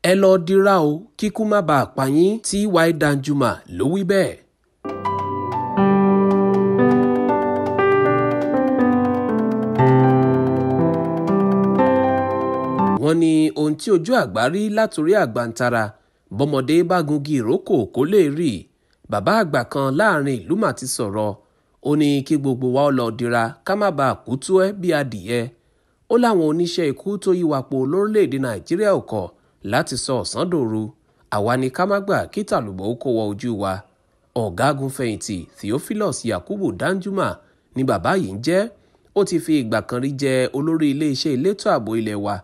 Ẹ lọ́ọ́ dira o, kíkú má bàa pa yín. T.Y. Danjuma ló wí bẹ́ẹ̀. Wọ́n ní ohun tí ojú àgbà rí látòrí àgbàǹtara, bọ́mọdé bá gungi ìrókò kó lè rí i. Bàbá àgbà kan láàrin ìlú mà ti sọ̀rọ̀. Ó ní kí gbogbo wa ó lọ dira ká má bàa kú tú ẹ́ bí adìyẹ. Ó láwọn oníṣẹ́ ikú tó yí wa po lórílẹ̀‐èdè Nàìjíríà ò kọ̀ láti sọ ọ̀sán dòru. Àwa ni ká má gbà kí tàlùbọ̀ ó kó wọ ojú wa. Ọ̀gágun fẹ̀yìntì Theophilus Yakubu Danjuma ni bàbá yìí ń jẹ́. Ó ti fi ìgbà kan rí jẹ́ olórí iléeṣẹ́ elétò ààbò ilé wa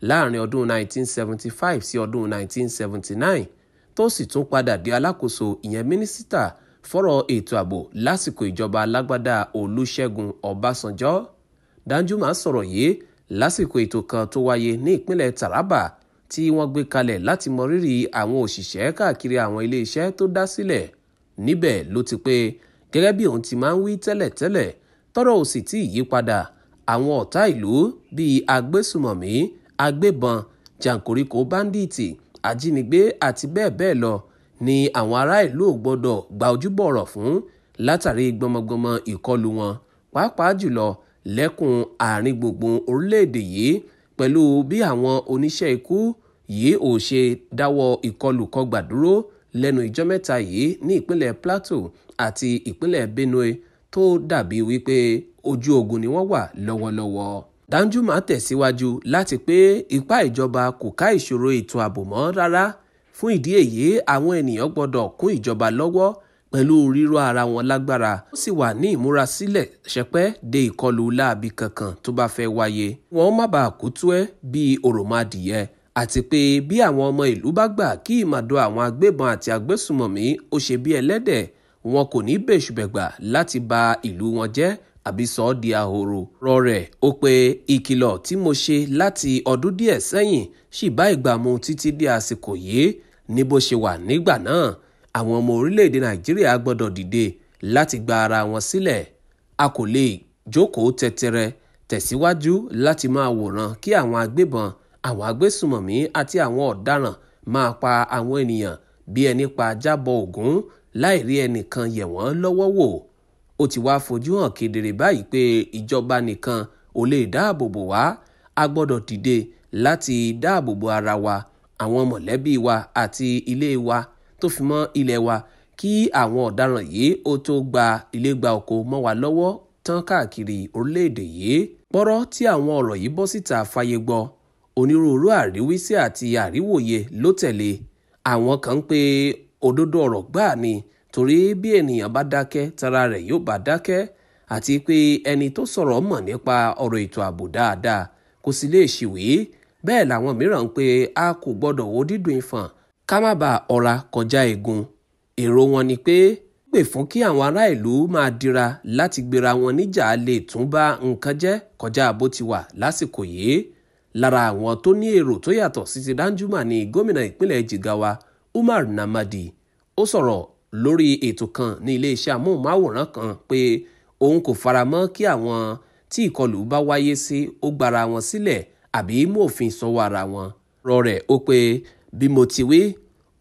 láàrin ọdún 1975 sí ọdún 1979, tó sì tún padà di alákòóso, ìyẹn mínísítà fọ́rọ̀ ètò ààbò lásìkò ìjọba alágbádá Olúṣẹ́gun Ọbásanjọ́. Danjuma sọ̀rọ̀ yìí lásìkò ètò kan tó wáyé ní ìpínlẹ̀ Taraba tí wọ́n gbé kalẹ̀ láti mọrírì àwọn òṣìṣẹ́ káàkiri àwọn iléeṣẹ́ tó dá sílẹ̀. Níbẹ̀ ló ti pé gẹ́gẹ́ bí òun ti máa ń wí tẹ́lẹ̀tẹ́lẹ̀, tọ́rọ̀ ò sì tí ì yí padà. Àwọn ọ̀tá ìlú bíi agbésùmọ̀mí, agbébọn, jàǹkóríkó, báńdíìtì, ajínigbé àti bẹ́ẹ̀ bẹ́ẹ̀ lọ ni àwọn ará ìlú ò gbọ́dọ̀ gba ojúbọ̀rọ̀ fún látàrí gbọmọgbọmọ ìkọlù wọn, pàápàá jùlọ lẹ́kùn àárín gbùngbùn orílẹ̀-èdè yìí, pẹ̀lú bí àwọn oníṣẹ́ ikú yìí ò ṣe dáwọ́ ìkọlù kọgbà dúró lẹ́nu ìjọ́ mẹ́ta yìí ní ìpínlẹ̀ Plateau àti ìpínlẹ̀ Benue, tó dàbí wípé ojú ogun ni wọ́n wà lọ́wọ́lọ́wọ́. Danjuma tẹ̀síwájú láti pé ipá ìjọba kò ká ìṣòro ètò ààbò mọ́ rárá. Fún ìdí èyí, àwọn ènìyàn gbọ́dọ̀ kún ìjọba lọ́wọ́ pẹ̀lú ríró ara wọn lágbára, ó sì wà ní ìmúrasílẹ̀ ṣẹpẹ́ de ìkọlù láabi kankan tó bá fẹ́ wáyé. Wọ́n má bàa kú tú ẹ́ bíi òròmọadìyẹ, àti pé bí àwọn ọmọ ìlú bá gbà kí ìmàdò àwọn agbébọn àti agbésùmọ̀mí ó ṣe bí ẹlẹ́dẹ̀, wọn kò ní bẹ̀ṣùbẹ̀gbà láti ba ìlú wọn jẹ́ àbí sọ ọ́ di ahoro. Rọ rẹ̀ ó pé ìkìlọ̀ tí mo ṣe láti ọdún díẹ̀ sẹ́yìn sì bá ìgbà mu títí di àsìkò yìí ní bó ṣe wà nígbà náà. Àwọn ọmọ orílẹ̀-èdè Nàìjíríà gbọ́dọ̀ dìde láti gba ara wọn sílẹ̀. A kò lè jókòó tẹtẹrẹ tẹ̀síwájú láti máa wòran kí àwọn agbébọn, àwọn agbésùmọ̀mí àti àwọn ọ̀daràn máa pa àwọn ènìyàn bí ẹni pa jábọ̀ Ògún láì rí ẹnìkan yẹ̀ wọ́n lọ́wọ́ wò. Ó ti wá fojú hàn kedere báyìí pé ìjọba nìkan ò lè dáàbò bò wá. A gbọ́dọ̀ dìde láti dáàbò bo ara wa, àwọn mọ̀lẹ́bí wa àti ilé wa tó fi mọ́ ilẹ̀ wa, kí àwọn ọ̀daràn yìí ó tó gba ilé gba oko mọ́ wa lọ́wọ́ tán káàkiri orílẹ̀-èdè yìí. Pọ́rọ́ tí àwọn ọ̀rọ̀ yìí bọ́ síta fàyè gbọ́, onírúurú àríwísí àti àríwòye ló tẹ̀lé. Àwọn kan ń pe òdodo ọ̀rọ̀ gbáà ni, torí bí ènìyàn bá dákẹ́ tara rẹ̀ yóò bá dákẹ́, àti pé ẹni tó sọ̀rọ̀ mọ̀ nípa ọ̀rọ̀ ètò ààbò dáadáa kò sì lè ṣìwé. Bẹ́ẹ̀ làwọn mìíràn ń pe a kò gbọ́dọ̀ wo dídùn ìfọ̀n ká má bàa ọ̀ra kọjá egun. Èrò wọn ni pé pè fún kí àwọn ará ìlú máa dira láti gbéra wọn níjà lè tún bá nǹkan jẹ́ kọjá bó ti wà lásìkò yìí. Lára àwọn tó ní èrò tó yàtọ̀ sí ti Danjuma ni gómìnà ìpínlẹ̀ Jigawa, Umar Namadi. Ó sọ̀rọ̀ lórí ètò kan ní iléeṣẹ́ amóhùnmáwòrán kan pé òun kò faramọ́ kí àwọn tí ìkọlù bá wáyé sí ó gbára wọn sílẹ̀ àbí mú òfin sọ́wọ́ ara wọn. Rọ rẹ̀ ó pé bí mo ti wí,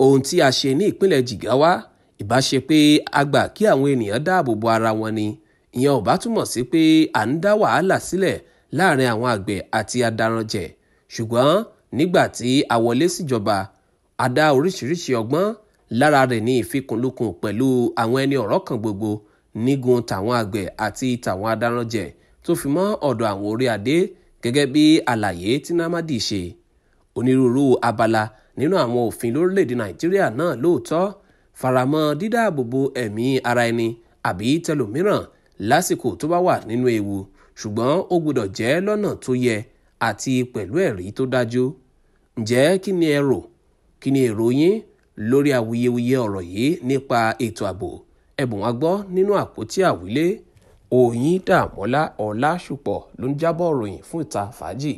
ohun tí a ṣe ní ìpínlẹ̀ Jigawa, ìbá ṣe pé a gbà kí àwọn ènìyàn dáàbò bo ara wọn ni. Ìyẹn ò bá túmọ̀ sí pé à ń dá wàhálà sílẹ̀ láàrin àwọn àgbẹ̀ àti adaranjẹ̀. Ṣùgbọ́n nígbà tí a wọlé síjọba, a dá oríṣiríṣi ọgbọ́n. Lára rẹ̀ ní ìfikùnlukùn pẹ̀lú àwọn ẹni ọ̀rọ̀ kan gbogbo nígun tàwọn àgbẹ̀ àti tàwọn adaranjẹ̀ tó fi mọ́ ọ̀dọ̀ àwọn orí adé, gẹ́gẹ́ bí àlàyé tí Namadi ṣe. Onírúurú abala nínú àwọn òfin lórílẹ̀‐èdè Nàìjíríà náà lóòótọ́ faramọ́ dídáàbòbò ẹ̀mí ara ẹni àbí tẹlòmíràn lásìkò tó bá wà nínú ewu, ṣùgbọ́n ó gbọ́dọ̀ jẹ́ lọ́nà tó yẹ àti pẹ̀lú ẹ̀rí tó dájú. Ǹjẹ́ kí ni ẹ rò? Kí ni èrò yín lórí awuyewuye ọ̀rọ̀ yìí nípa ètò ààbò? Ẹ̀bùn wa gbọ́ nínú àpótí àwílé. Oyíndàmọ́lá Ọlásùpọ̀ ló ń jábọ̀ ròyìn fún Ìta Fàájì.